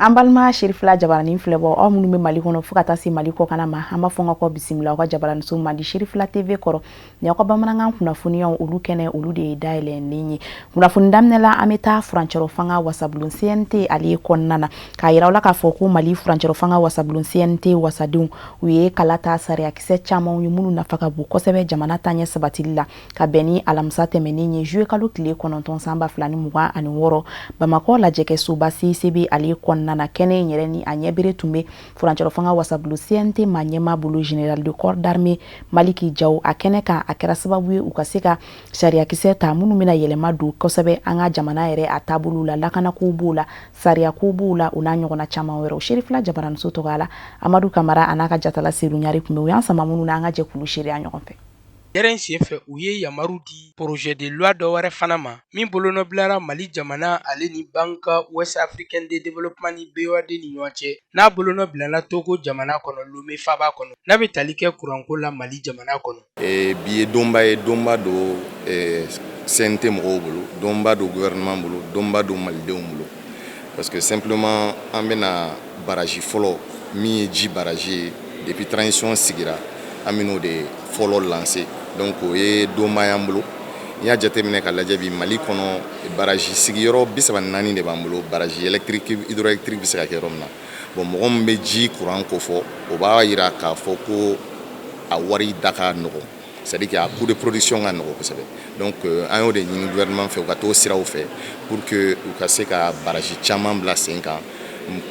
An balima Serifila jabaranin filɛbɔ, aw minnu bɛ Mali kɔnɔ fo ka taa se Mali kɔkana ma, an b'a fɔ n ka bisimila aw ka jabaraniso mandi Serifila TV kɔrɔ. Ni aw ka bamanankan kunnafoniyaw olu kɛnɛ, olu de ye dayɛlɛlen ye. Kunnafoni daminɛ la, an bɛ taa furancɛrɔ fanga wasabulon CNT ale kɔnɔna na, k'a yira aw la k'a fɔ ko Mali furancɛrɔ fanga wasabulon CNT wasadenw, u ye kala ta sariyakisɛ camanw ye minnu nafa ka bon kosɛbɛ jamana taɲɛ sabatili la, ka bɛn ni alamisa tɛmɛnen ye, juillet kalo tile 9 san 2026, Bamakɔ lajɛkɛsoba CICB ale kɔnɔna na. Kɛnɛ in yɛrɛ ni a ɲɛbere tun bɛ furancɛrɔ fanga wasabulon CNT ma ɲɛmaa bolo, général de corps d'armée Maliki Jaw. A kɛnɛ kan, a kɛra sababu ye u ka se ka sariyakisɛ ta minnu bɛna yɛlɛma don kosɛbɛ an ka jamana yɛrɛ a taabolo la. Lakanako b'o la, sariyako b'o la, o n'a ɲɔgɔnna caman wɛrɛw. Serifila jabaraniso tɔgɔ la, Amadu Kamara a n'a ka jatala Sedu Ɲari tun bɛ. U y'an sama minnu na, an ka jɛ k'olu seereya ɲɔgɔn fɛ. Yɛrɛ in senfɛ, u ye yamaru di projet de loi dɔ wɛrɛ fana ma min bolonɔbilara Mali jamana ale ni Banque Ouest Africaine de Développement ni BOAD ni ɲɔgɔn cɛ, n'a bolonɔ bilala Togo jamana kɔnɔ, Lomé faba kɔnɔ, n'a bɛ tali kɛ kuranko la Mali jamana kɔnɔ. Bi ye donba ye, donba don CNT mɔgɔw bolo, donba don gouvernement bolo, donba don malidenw bolo, parce que simplement an bɛna barrage fɔlɔ min ye ji barrage ye depuis transition sigira, an bɛn'o de fɔlɔ lancer. Donc o ye donba y'an bolo. N'i y'a jateminɛ ka lajɛ, bi Mali kɔnɔ, barrage sigiyɔrɔ 34 de b'an bolo, barrage électrique, hydroélectrique bɛ se ka kɛ yɔrɔ min na. Bon, mɔgɔ min bɛ ji courant ko fɔ, o b'a yira k'a fɔ ko a wari da ka nɔgɔn, c'est à dire que a coût de production ka nɔgɔn kosɛbɛ. Donc an y'o de ɲini gouvernement fɛ, u ka t'o siraw fɛ pour que u ka se ka barrage caman bila sen kan,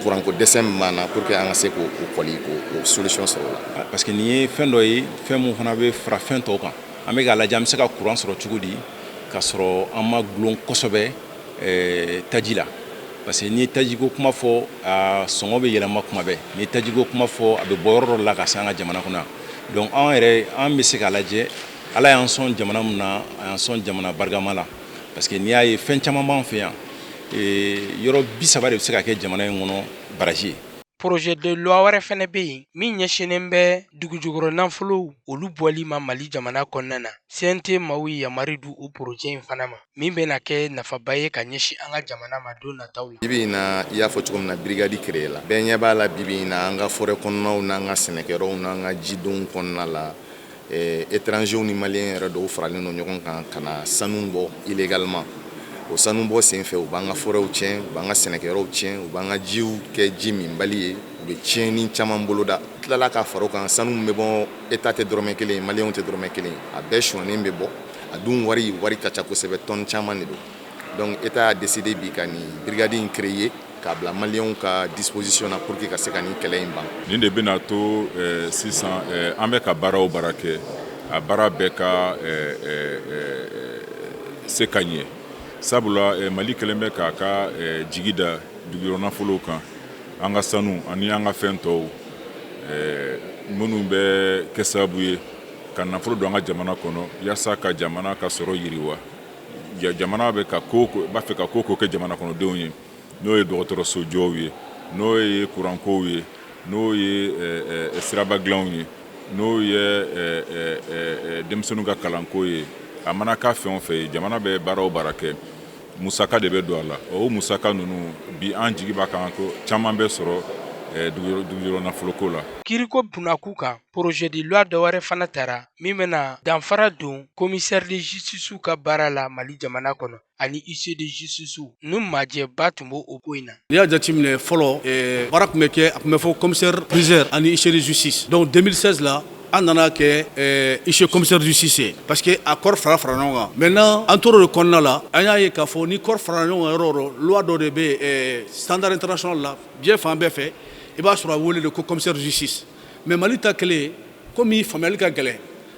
kuranko dɛsɛ min b'an na, pour que an ka se k'o kɔli, k'o solution sɔrɔ o la. Parce que nin ye fɛn dɔ ye, fɛn mun fana bɛ fara fɛn tɔw kan. An bɛ k'a lajɛ an bɛ se ka courant sɔrɔ cogo di ka sɔrɔ an ma gulon kosɛbɛ taji la, parce que n'i ye tajiko kuma fɔ, a sɔngɔ bɛ yɛlɛma kuma bɛɛ. N'i ye tajiko kuma fɔ, a bɛ bɔ yɔrɔ dɔ la ka se an ka jamana kɔnɔ yan. Donc anw yɛrɛ, an bɛ se k'a lajɛ, Ala y'an sɔn jamana min na, a y'an sɔn jamana barikama la, parce que n'i y'a ye, fɛn caman b'an fɛ yan. Yɔrɔ 30 de bɛ se ka kɛ jamana in kɔnɔ barrage ye. Projet de loi wɛrɛ fɛnɛ bɛ yen min ɲɛsinnen bɛ dugujukɔrɔ nafolow olu bɔli ma Mali jamana kɔnɔna na. CNT maaw ye yamaru di o projet in fana ma min bɛna kɛ nafaba ye ka ɲɛsin an ka jamana ma don nataw la. Bibi in na, i y'a fɔ cogo min na, brigade créé la, bɛɛ ɲɛ b'a la. Bibi in na, an ka forêt kɔnɔnaw n'an ka sɛnɛkɛyɔrɔw n'an ka jidenw kɔnɔna la, étrangers ni maliyɛn yɛrɛ dɔw faralen don ɲɔgɔn kan ka na sanu bɔ illégalement. O sanu bɔ senfɛ, u b'an ka forêtw tiɲɛ, u b'an ka sɛnɛkɛyɔrɔw tiɲɛ, u b'an ka jiw kɛ ji minbali ye, u bɛ tiɲɛni caman boloda. Tilala ka fara o kan, sanu min bɛ bɔ, État tɛ dɔrɔmɛ kelen ye, maliyɛnw tɛ dɔrɔmɛ kelen ye, a bɛɛ sonyɛnen bɛ bɔ. A dun wari ka ca kosɛbɛ, tonne caman de don. Donc État a décidé bi ka nin brigade in créer k'a bila maliyɛnw ka disposition na pour que ka se ka nin kɛlɛ in ban. Nin de bɛna to sisan, an bɛ ka baara o baara kɛ, a baara bɛɛ ka se ka ɲɛ, sabula Mali kɛlen bɛ k'a ka jigi da duguyɔrɔ nafolow kan, an ka sanu ani an ka fɛn tɔw minnu bɛ kɛ sababu ye ka nafolo don an ka jamana kɔnɔ, yaasa ka jamana ka sɔrɔ yiriwa. Jamana bɛ ka ko b'a fɛ ka ko kɛ jamana kɔnɔdenw ye, n'o ye dɔgɔtɔrɔso jɔw ye, n'o ye kurankow ye, n'o ye siraba dilanw ye, n'o ye denmisɛnninw ka kalanko ye, a mana k'a fɛn o fɛn ye, jamana bɛ baara o baara kɛ, musaka de bɛ don a la. O musaka ninnu bi, an jigi b'a kan ko caman bɛ sɔrɔ dugujukɔrɔ nafoloko la. Kiriko bunakun kan, projet de loi dɔ wɛrɛ fana tara min bɛna danfara don commissaire de justice ka baara la Mali jamana kɔnɔ ani huissier de justice. Ninnu majɛba tun b'o o ko in na. N'i y'a jateminɛ, fɔlɔ baara tun bɛ kɛ, a tun bɛ fɔ commissaire priseur ani huissier de justice. Donc 2016 la, an nana kɛ huissier commissaire de justice ye, parce que a corps fara fara ɲɔgɔn kan. Maintenant, an tor'o de kɔnɔna la, an y'a ye k'a fɔ ni corps fara ɲɔgɔn kan yɔrɔ o yɔrɔ, loi dɔ de bɛ yen, standard international la, diɲɛ fan bɛɛ fɛ, i b'a sɔrɔ a wele de ko commissaire de justice. Mais Mali ta kelen, komi faamuyali ka gɛlɛn,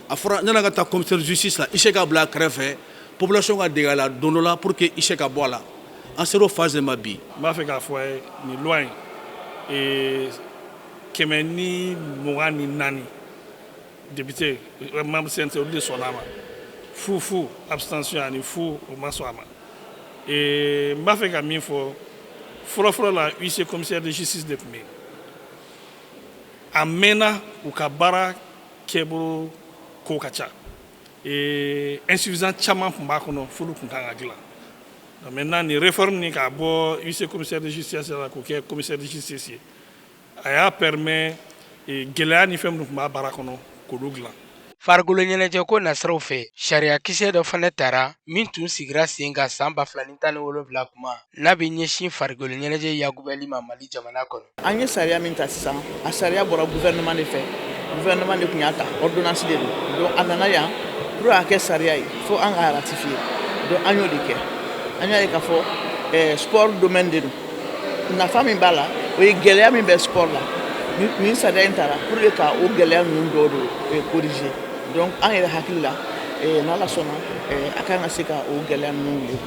a fɔra yan'a ka taa commissaire de justice la, huissier ka bila a kɛrɛfɛ, population ka dege a la don dɔ la pour que huissier ka bɔ a la. An ser'o phase de ma bi. N b'a fɛ k'a fɔ a ye, nin loi in, 124 député membre CNT, olu de sɔnna a ma, fu fu, abstention ani fu, o ma sɔn a ma. N b'a fɛ ka min fɔ, fɔlɔ fɔlɔ la, huissier commissaire de justice de tun bɛ yen. A mɛnna, u ka baara kɛbolo ko ka ca, insuffisance caman tun b'a kɔnɔ, f'olu tun kan ka dilan. Maintenant, nin réforme nin k'a bɔ huissier commissaire de justice la k'o kɛ commissaire de justice ye, a y'a permet gɛlɛya ni fɛn minnu tun b'a baara kɔnɔ, k'olu dilan. Farikolo ɲɛnajɛko nasiraw fɛ, sariyakisɛ dɔ fana tara min tun sigira sen kan san 2017 kuma, n'a bɛ ɲɛsin farikolo ɲɛnajɛ yakubali ma Mali jamana kɔnɔ. An ye sariya min ta sisan, a sariya bɔra gouvernement de fɛ. Gouvernement de tun y'a ta, ordonnance de don. Donc a nana yan pour a kɛ sariya ye, fo an ka ratifier. Donc an y'o de kɛ. An y'a ye k'a fɔ sport domaine de don. Nafa min b'a la, o ye gɛlɛya min bɛ sport la, nin sariya in tara pour que ka o gɛlɛya ninnu dɔw de corriger. Donc an yɛrɛ hakili la, n'Ala sɔnna, a kan ka se ka o gɛlɛya ninnu wuli,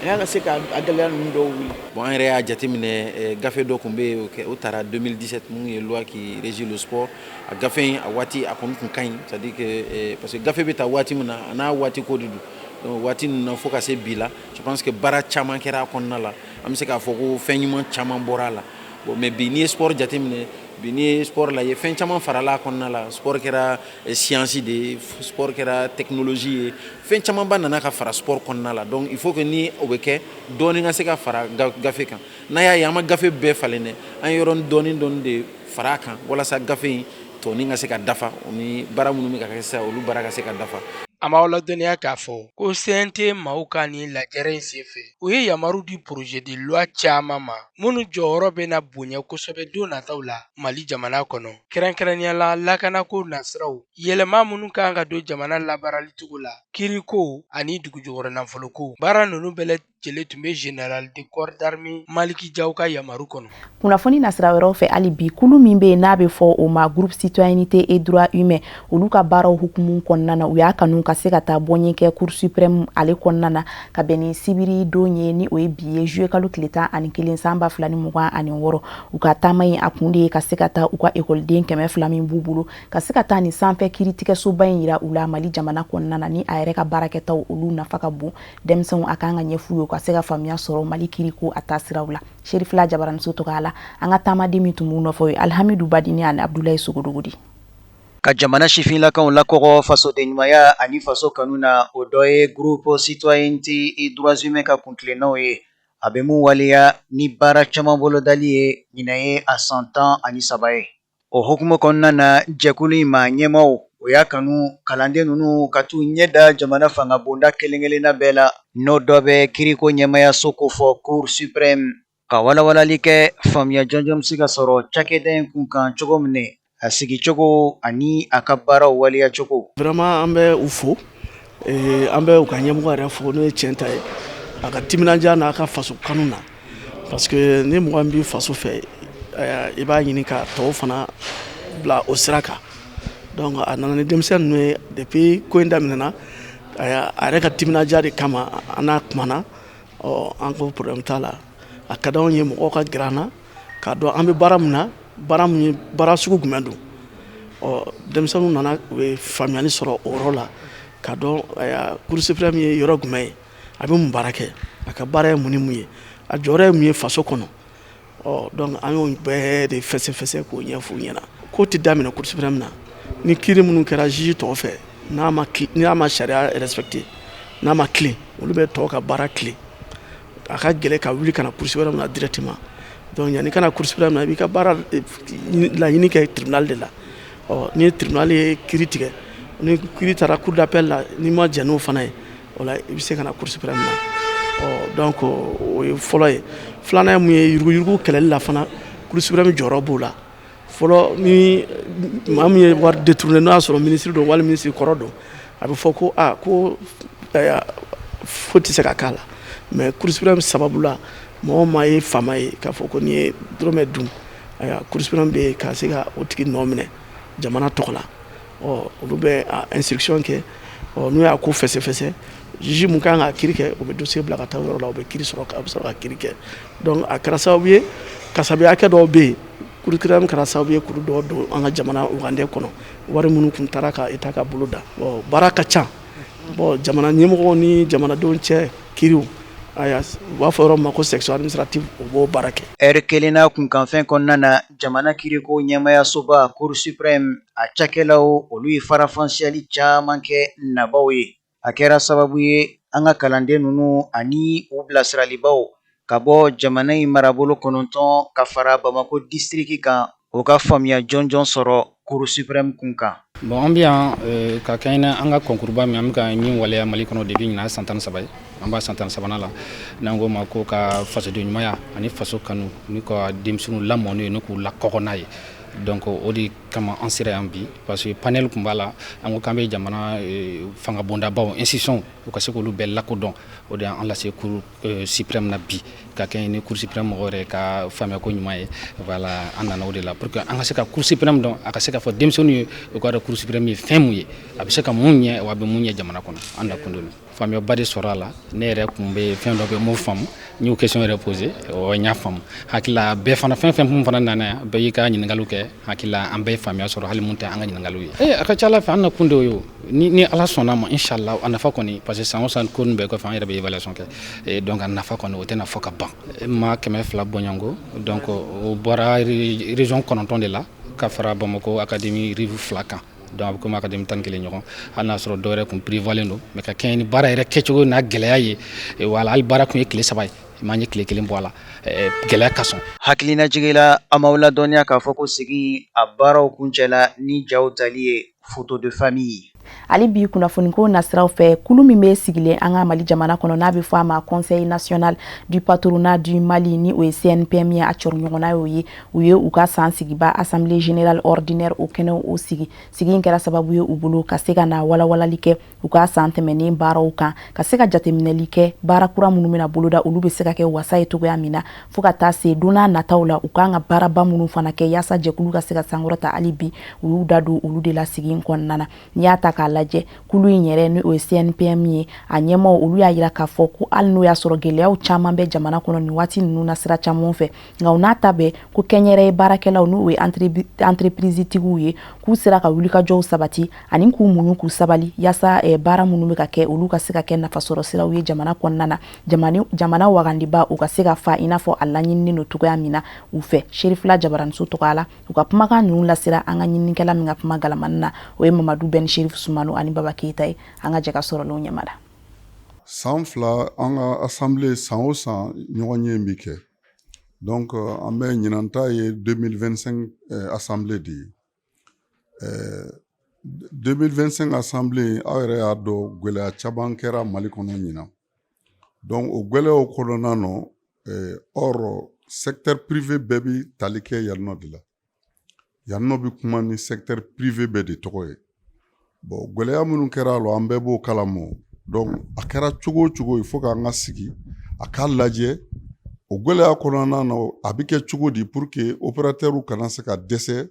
a kan ka se ka a gɛlɛya ninnu dɔw wuli. Bon, an yɛrɛ y'a jateminɛ, gafe dɔ tun bɛ yen, o taara 2017, mun ye loi qui régit le sport. A gafe in, a waati a kɔni tun ka ɲi, c'est à dire que parce que gafe bɛ ta waati min na, a n'a waati ko de don. Donc waati ninnu na fo ka se bi la, je pense que baara caman kɛra a kɔnɔna la. An bɛ se k'a fɔ ko fɛn ɲuman caman bɔra a la. Bon, mais bi, n'i ye sport jateminɛ bi, n'i ye sport lajɛ, fɛn caman farala a kɔnɔna la. Sport kɛra science de ye, sport kɛra technologie ye, fɛn camanba nana ka fara sport kɔnɔna la. Donc il faut que ni o bɛ kɛ, dɔɔni ka se ka fara gafe kan. N'a y'a ye an ma gafe bɛɛ falen dɛ, an ye yɔrɔnin dɔɔni dɔɔni de fara a kan walasa gafe in tɔnin ka se ka dafa, o ni baara minnu bɛ ka kɛ sisan, olu baara ka se ka dafa. An b'aw ladɔnniya k'a fɔ ko CNT maaw ka nin lajɛrɛ in senfɛ, u ye yamaru di projet de loi caman ma minnu jɔyɔrɔ bɛna bonya kosɛbɛ don nataw la Mali jamana kɔnɔ, kɛrɛnkɛrɛnnenya la lakanako nasiraw, yɛlɛma minnu kan ka don jamana labaarali cogo la, kiriko ani dugujukɔrɔ nafoloko. Baara ninnu bɛɛ lajɛlen tun bɛ général de corps d'armée Maliki Jaw ka yamaru kɔnɔ. Kunnafoni nasira wɛrɛw fɛ hali bi, kulu min bɛ yen n'a bɛ fɔ o ma Groupe Citoyenneté et Droit Humain, olu ka baaraw hukumu kɔnɔna na, u y'a kanu ka se ka taa bɔɲɛ kɛ Cour suprême ale kɔnɔna na ka bɛn ni sibiri don ye, ni o ye bi ye, juillet kalo tile 11 san 2026. U ka taama in, a kun de ye ka se ka taa u ka ekɔliden 200 min b'u bolo, ka se ka taa nin sanfɛ kiiritigɛsoba in yira u la Mali jamana kɔnɔna na, ni a yɛrɛ ka baarakɛtaw olu nafa ka bon denmisɛnw. A kan ka ɲɛf'u ye, u ka se ka faamuya sɔrɔ Mali kiriko a taasiraw la. Serifila Jabaraniso tɔgɔ la, an ka taamaden min tun b'u nɔfɛ, o ye Alihamidu Badini ani Abudulayi Sogodogo de. Ka jamana sifinlakaw lakɔgɔ fasodenɲumanya ani faso kanu na, o dɔ ye Groupe Citoyenneté et Droits Humains ka kuntilennaw ye, a bɛ mun waleya ni baara caman bolodali ye. Ɲinan ye a san 13 ye. O hukumu kɔnɔna na, jɛkulu in maa ɲɛmaaw, o y'a kanu kalanden ninnu ka t'u ɲɛ da jamana fanga bonda kelen-kelenna bɛɛ la, n'o dɔ bɛ kiriko ɲɛmayaso kofɔ, Cour suprême, ka walawalali kɛ, faamuya jɔnjɔn bɛ se ka sɔrɔ cakɛda in kun kan cogo min, a sigicogo ani a ka baaraw waleyacogo. Vraiment, an bɛ u fo, an bɛ u ka ɲɛmɔgɔ yɛrɛ fo, n'o ye tiɲɛ ta ye, a ka timinandiya n'a ka faso kanu na, parce que ni mɔgɔ min b'i faso fɛ, i b'a ɲini ka tɔw fana bila o sira kan. Donc a nana ni denmisɛn ninnu ye depuis ko in daminɛna, a yɛrɛ ka timinandiya de kama. An n'a kumana, ɔ an ko problème t'a la. A ka d'anw ye mɔgɔw ka gɛrɛ an na k'a dɔn an bɛ baara min na, baara min ye baara sugu jumɛn don. Ɔ denmisɛnninw nana, u ye faamuyali sɔrɔ o yɔrɔ la, k'a dɔn Cour suprême ye yɔrɔ jumɛn ye, a bɛ mun baara kɛ, a ka baara ye mun ni mun ye, a jɔyɔrɔ ye mun ye faso kɔnɔ. Ɔ donc an y'o bɛɛ de fɛsɛfɛsɛ k'o ɲɛf'u ɲɛna. Ko tɛ daminɛ Cour suprême na ni kiiri minnu kɛra juge tɔw fɛ, n'a ma sariya respecté, n'a ma tilen, olu bɛ tɔw ka baara tilen. A ka gɛlɛn ka wuli ka na Cour suprême na directement. Donc yanni ka na Cour suprême na, i b'i ka baara laɲini kɛ tribunal de la. Ɔ ni tribunal ye kiiri tigɛ, ni kiiri taara cour d'appel la, n'i ma jɛn n'o fana ye, o la i bɛ se ka na Cour suprême na. Ɔ donc o ye fɔlɔ ye. Filanan ye mun ye? Yuruguyurugu kɛlɛli la fana, Cour suprême jɔyɔrɔ b'o la. Fɔlɔ, ni maa min ye wari détourné, n'o y'a sɔrɔ ministre don wali ministre kɔrɔ don, a bɛ fɔ ko aa ko foyi tɛ se ka k'a la. Mais Cour suprême sababu la, mɔgɔ maa ye faama ye k'a fɔ ko n'i ye dɔrɔmɛ dun, ayiwa, Cour suprême bɛ yen ka se ka o tigi nɔ minɛ jamana tɔgɔ la. Ɔ olu bɛ instruction kɛ. Ɔ n'u y'a ko fɛsɛfɛsɛ, juge mun kan ka kiiri kɛ, o bɛ dossier bila ka taa yɔrɔ la, o bɛ kiiri sɔrɔ, a bɛ sɔrɔ ka kiiri kɛ. Donc a kɛra sababu ye, kasabi hakɛ dɔw bɛ yen, Cour suprême kɛra sababu ye kuru dɔw don an ka jamana wagande kɔnɔ, wari minnu tun taara ka État ka bolo da. Bon, baara ka ca. Bon, jamana ɲɛmɔgɔw ni jamanadenw cɛ kiiriw, ayiwa, u b'a fɔ yɔrɔ min ma ko section administrative, u b'o baara kɛ. Ɛri kelen n'a kunkanfɛn kɔnɔna na, jamana kiriko ɲɛmayasoba Cour suprême a cakɛlaw, olu ye farafansiyali caman kɛ nabaw ye. A kɛra sababu ye An ka kalanden ninnu ani u bilasiralibaw ka bɔ jamana in marabolo 9 ka fara Bamakɔ district kan, o ka faamuya jɔnjɔn sɔrɔ Cour suprême kun kan. Bon, an bɛ yan ka kɛ an ka concours ba min an bɛ ka min waleya Mali kɔnɔ depuis ɲinan san 13 ye, an b'a san 13nan la, n'an ko ma ko ka fasoden ɲumanya ani faso kanu ni ka denmisɛnninw lamɔ n'o ye ni k'u lakɔgɔ n'a ye. Donc o de kama an sera yan bi, parce que panel tun b'a la. An ko k'an bɛ jamana fanga bondabaw, institution, u ka se k'olu bɛɛ lakodɔn. O de y'an lase Cour suprême na bi, ka kɛ ni Cour suprême mɔgɔw yɛrɛ ka faamuyako ɲuman ye. Voilà, an nana o de la pour que an ka se ka Cour suprême dɔn, a ka se ka fɔ denmisɛnninw ye, u k'a dɔn Cour suprême ye fɛn mun ye, a bɛ se ka mun ɲɛ wa a bɛ mun ɲɛ jamana kɔnɔ. An nakun de don. Faamuyaba de sɔrɔ a la. Ne yɛrɛ tun bɛ fɛn dɔ bɛ m'o faamu, n y'o question yɛrɛ posé, n y'a faamu. Hakili la bɛɛ fana, fɛn fɛn mun fana nana yan, bɛɛ y'i ka ɲininkaliw kɛ. Hakili la an bɛɛ ye faamuya sɔrɔ, hali mun tɛ an ka ɲininkaliw ye. Ee, a ka ca Ala fɛ, an nakun de y'o ye. Ni Ala sɔnna ma, inshallah, a nafa kɔni, parce que san o san ko nin bɛɛ kɔfɛ, an yɛrɛ bɛ évaluation kɛ. Donc a nafa kɔni, o tɛna fɔ ka ban. Maa 200 bɔɲɔgɔnko, donc o bɔra région 9 de la ka fara Bamakɔ académie rive 2 kan. Donc a bɛ komi académie 11 ɲɔgɔn, hali n'a sɔrɔ dɔw yɛrɛ tun prévoilen don, mais ka kɛɲɛ ni baara yɛrɛ kɛcogo n'a gɛlɛya ye. Wala hali baara tun ye tile 3 ye, m'an ye tile 1 bɔ a la, gɛlɛya ka sɔn. Hakilinajigi la, an m'aw ladɔnniya k'a fɔ ko sigi a baaraw kuncɛla ni jaw tali ye, photo de famille. Hali bi kunnafoniko nasiraw fɛ, kulu min bɛ sigilen an ka Mali jamana kɔnɔ, n'a bɛ fɔ a ma Conseil national du patronat du Mali, ni o ye CNPM ye, a cɔrɔɲɔgɔnna y'o ye, u ye u ka san sigiba assemblée générale ordinaire o kɛnɛ o sigi. Sigi in kɛra sababu ye u bolo ka se ka na walawalali kɛ u ka san tɛmɛnen baaraw kan, ka se ka jateminɛli kɛ baara kura minnu bɛna boloda, olu bɛ se ka kɛ wasa ye cogoya min na, fo ka taa se don n'a nataw la, u kan ka baaraba minnu fana kɛ yaasa jɛkulu ka se ka sankɔrɔta. Hali bi u y'u da don olu de la sigi in kɔnɔna na. N'i y'a ta k'a lajɛ, kulu in yɛrɛ, ni o ye CNPM ye, a ɲɛmaw olu y'a yira k'a fɔ ko hali n'o y'a sɔrɔ gɛlɛyaw caman bɛ jamana kɔnɔ nin waati ninnu na sira caman fɛ, nka u n'a ta bɛɛ, ko kɛnyɛrɛye baarakɛlaw, n'o ye entreprise tigiw ye, k'u sera ka wulikajɔw sabati ani k'u muɲu k'u sabali yaasa baara minnu bɛ ka kɛ, olu ka se ka kɛ nafasɔrɔ siraw ye jamana kɔnɔna na, jamana wagandiba u ka se ka fa i n'a fɔ a laɲininen don cogoya min na u fɛ. Serifila Jabaraniso tɔgɔ la, u ka kumakan ninnu lasera an ka ɲininikɛla min ka kuma galamani na, o ye Mamadu Bɛn Serif Sumano ani Baba Keyita ye. An ka jɛ ka sɔrɔlenw ɲɛmada. San 2, an ka assemblée, san o san ɲɔgɔn ye bɛ kɛ. Donc an bɛ ɲinan ta ye 2025 assemblée de ye. 2025 assemblée, aw yɛrɛ y'a dɔn, gɛlɛya caman kɛra Mali kɔnɔ ɲinan. Donc o gɛlɛyaw kɔnɔna nɔ, or secteur privé bɛɛ bi tali kɛ yan nɔ de la. Yan nɔ bɛ kuma ni secteur privé bɛɛ de tɔgɔ ye. Bon, gɛlɛya minnu kɛra a la, an bɛɛ b'o kalama. Donc a kɛra cogo o cogo, il faut k'an ka sigi a k'a lajɛ o gɛlɛya kɔnɔna na, a bɛ kɛ cogo di pour que opérateur kana se ka dɛsɛ.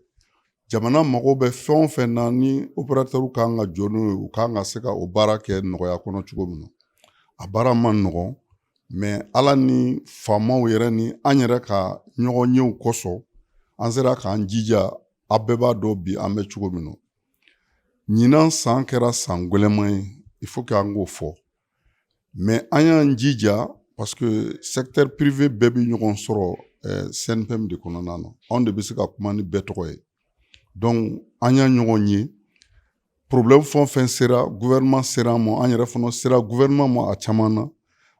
Jamana mago bɛ fɛn o fɛn na ni opérateur kan ka jɔ n'o ye, u kan ka se ka o baara kɛ nɔgɔya kɔnɔ cogo min na. A baara man nɔgɔn, mais Ala ni faamaw yɛrɛ ni an yɛrɛ ka ɲɔgɔn yew kosɔn, an sera k'an jija. A bɛɛ b'a dɔn bi an bɛ cogo min na. Ɲinan san kɛra san gɛlɛman ye, il faut que an k'o fɔ, mais an y'an jija parce que secteur privé bɛɛ bɛ ɲɔgɔn sɔrɔ CNPM de kɔnɔna na. Anw de bɛ se ka kuma ni bɛɛ tɔgɔ ye. Donc an y'a ɲɔgɔn ye, problème fɛn o fɛn sera, gouvernement sera an ma, an yɛrɛ fana sera gouvernement ma a caman na,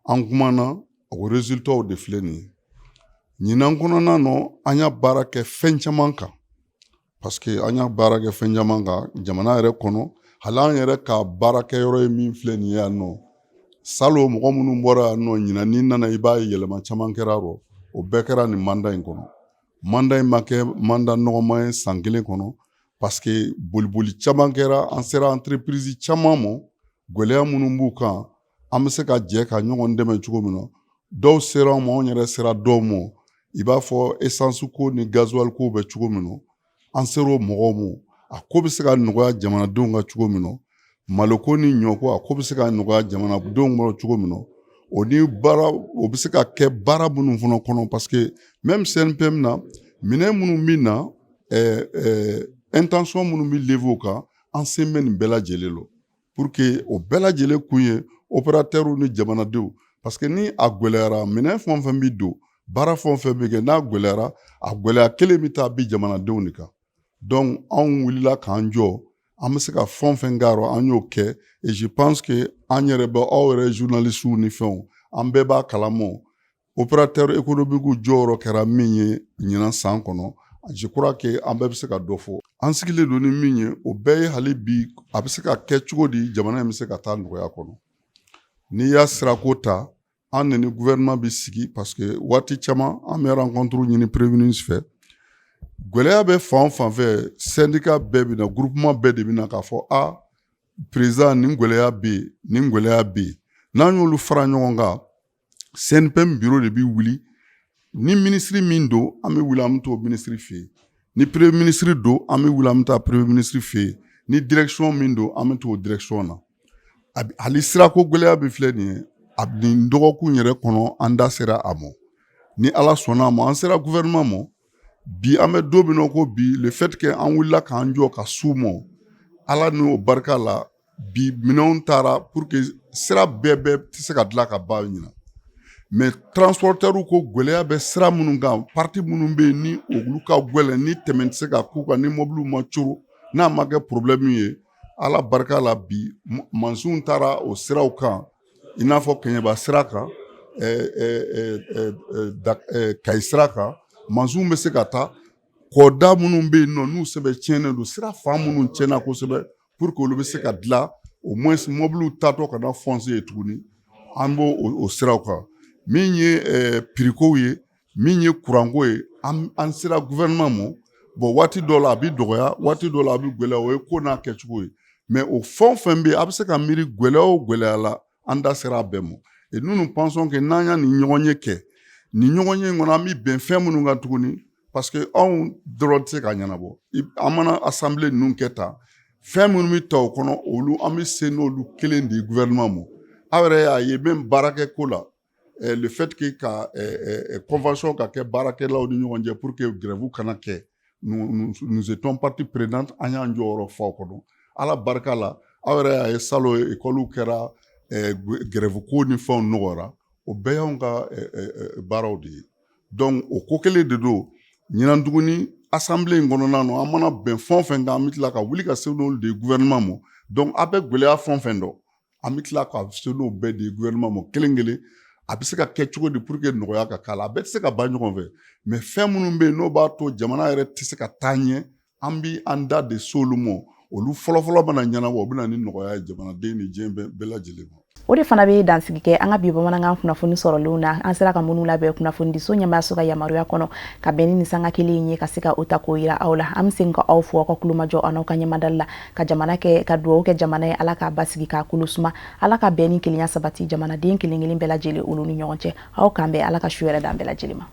an kumana, o résultat de filɛ nin ye. Ɲinan kɔnɔna nɔ, an y'a baara kɛ fɛn caman kan, parce que an y'a baara kɛ fɛn caman kan jamana yɛrɛ kɔnɔ. Hali an yɛrɛ ka baarakɛyɔrɔ ye min filɛ nin ye yan nɔ, salon mɔgɔ minnu bɔra yan nɔ ɲinan, n'i nana i b'a ye yɛlɛma caman kɛra rɔ. O bɛɛ kɛra nin mandat in kɔnɔ. Mandat in ma kɛ mandat nɔgɔman ye san 1 kɔnɔ, parce que boliboli caman kɛra. An sera entreprise caman ma, gɛlɛya minnu b'u kan, an bɛ se ka jɛ ka ɲɔgɔn dɛmɛ cogo min na. Dɔw sera an ma, anw yɛrɛ sera dɔw ma. I b'a fɔ essence ko ni gasoil ko bɛ cogo min na, an sera o mɔgɔw ma, a ko bɛ se ka nɔgɔya jamanadenw ka cogo min na. Maloko ni ɲɔko, a ko bɛ se ka nɔgɔya jamanadenw kɔnɔ cogo min na. O ni baara o bɛ se ka kɛ baara minnu fana kɔnɔ, parce que même CNPM na, minɛn minnu bɛ na, intention minnu bɛ lever o kan, an sen bɛ nin bɛɛ lajɛlen la, pour que o bɛɛ lajɛlen kun ye opérateur ni jamanadenw. Parce que ni a gɛlɛyara, minɛn fɛn o fɛn bɛ don, baara fɛn o fɛn bɛ kɛ, n'a gɛlɛyara, a gɛlɛya kelen bɛ taa bi jamanadenw de kan. Donc anw wulila k'an jɔ. An bɛ se ka fɛn o fɛn k'a rɔ, an y'o kɛ. Et je pense que an yɛrɛ bɛ, aw yɛrɛ journalistes ni fɛnw, an bɛɛ b'a kalama, opérateur économique jɔyɔrɔ kɛra min ye ɲinan san kɔnɔ. Je crois que an bɛɛ bɛ se ka dɔ fɔ. An sigilen don ni min ye, o bɛɛ ye hali bi, a bɛ se ka kɛ cogo di jamana in bɛ se ka taa nɔgɔya kɔnɔ. N'i y'a sirako ta, an ni gouvernement bɛ sigi, parce que waati caman an bɛ rencontre ɲini premier ministre fɛ. Gɛlɛya bɛ fan o fan fɛ, syndicat bɛɛ bɛ na, groupement bɛɛ de bɛ na k'a fɔ: a président, nin gɛlɛya bɛ yen, nin gɛlɛya bɛ yen. N'an y'olu fara ɲɔgɔn kan, CNPM bureau de bɛ wuli. Ni minisiri min don, an bɛ wuli, an bɛ t'o minisiri fɛ yen. Ni premier ministre don, an bɛ wuli, an bɛ taa premier ministre fɛ yen. Ni direction min don, an bɛ t'o direction na. Hali sirako gɛlɛya bɛ filɛ nin ye, a nin dɔgɔkun yɛrɛ kɔnɔ, an da sera a ma. Ni Ala sɔnna a ma, an sera gouvernement ma. Bi, an bɛ don min na ko bi, le fait que an wulila k'an jɔ ka s'u ma, Ala n'o barika la, bi minɛnw taara pour que sira bɛɛ tɛ se ka dilan ka ban ɲina. Mais transporteurs ko gɛlɛya bɛ sira minnu kan, partie minnu bɛ yen ni olu ka gɛlɛn, ni tɛmɛ tɛ se ka k'u kan, ni mobiliw ma coro, n'a ma kɛ problème ye, Ala barika la, bi mansinw taara o siraw kan, i n'a fɔ Kɛɲɛba sira kan, Kayi sira kan, mansinw bɛ se ka taa. Kɔda minnu bɛ yen nɔ, n'u sɛbɛn tiɲɛnen don, sira fan minnu tiɲɛna kosɛbɛ, pour que olu bɛ se ka dilan, au moins mobiliw taatɔ kana foncer ye tuguni, an b'o o siraw kan. Min ye prix kow ye, min ye kuranko ye, an sera gouvernement ma. Bon, waati dɔw la a bɛ dɔgɔya, waati dɔw la a bɛ gɛlɛya, o ye ko n'a kɛcogo ye. Mais o fɛn o fɛn bɛ yen, a bɛ se ka miiri gɛlɛya o gɛlɛya la, an da sera a bɛɛ ma. Et nous, nous pensons que n'an y'a nin ɲɔgɔn ye kɛ, nin ɲɔgɔn ye in kɔnɔ, an bɛ bɛn fɛn minnu kan tuguni, parce que anw dɔrɔn tɛ se ka ɲɛnabɔ. An mana assemblée ninnu kɛ tan, fɛn minnu bɛ ta o kɔnɔ, olu an bɛ se n'olu kelen de ye gouvernement ma. Aw yɛrɛ y'a ye même baarakɛ ko la, le fait que ka convention ka kɛ baarakɛlaw ni ɲɔgɔn cɛ pour que grève kana kɛ, nous, nous étions partie prenante, an y'an jɔyɔrɔ fa o kɔnɔ. Ala barika la, aw yɛrɛ y'a ye salon école kɛra, grève ko ni fɛnw nɔgɔyara. O bɛɛ y'anw ka baaraw de ye. Donc o ko kelen de don ɲinan tuguni, assemblée in kɔnɔna na, an mana bɛn fɛn o fɛn kan, an bɛ tila ka wuli ka se n'olu de ye gouvernement ma. Donc a bɛ gɛlɛya fɛn o fɛn dɔn, an bɛ tila ka se n'o bɛɛ de ye gouvernement ma kelen kelen. A bɛ se ka kɛ cogo di pour que nɔgɔya ka k'a la? A bɛɛ tɛ se ka ban ɲɔgɔn fɛ, mais fɛn minnu bɛ yen n'o b'a to jamana yɛrɛ tɛ se ka taa ɲɛ, an bɛ an da de s'olu ma. Olu fɔlɔfɔlɔ mana ɲɛnabɔ, o bɛ na ni nɔgɔya ye jamanaden ni diɲɛ bɛɛ lajɛlen ma. O de fana bɛ dansigi kɛ an ka bi bamanankan kunnafoni sɔrɔlenw na, an sera ka minnu labɛn kunnafonidiso ɲɛmaayaso ka yamaruya kɔnɔ, ka bɛn ni nin sanga kelen ye, ka se ka o ta k'o yira aw la. An bɛ segin ka aw fo aw ka kulomajɔ aw n'aw ka ɲɛmadali la, ka jamana kɛ, ka dugawu kɛ jamana ye. Ala k'a basigi, k'a kolo suma. Ala ka bɛn ni kelenya sabati jamanaden kelen kelen bɛɛ lajɛlen olu ni ɲɔgɔn cɛ. Aw k'an bɛn. Ala ka su yɛrɛ d'an bɛɛ lajɛlen ma.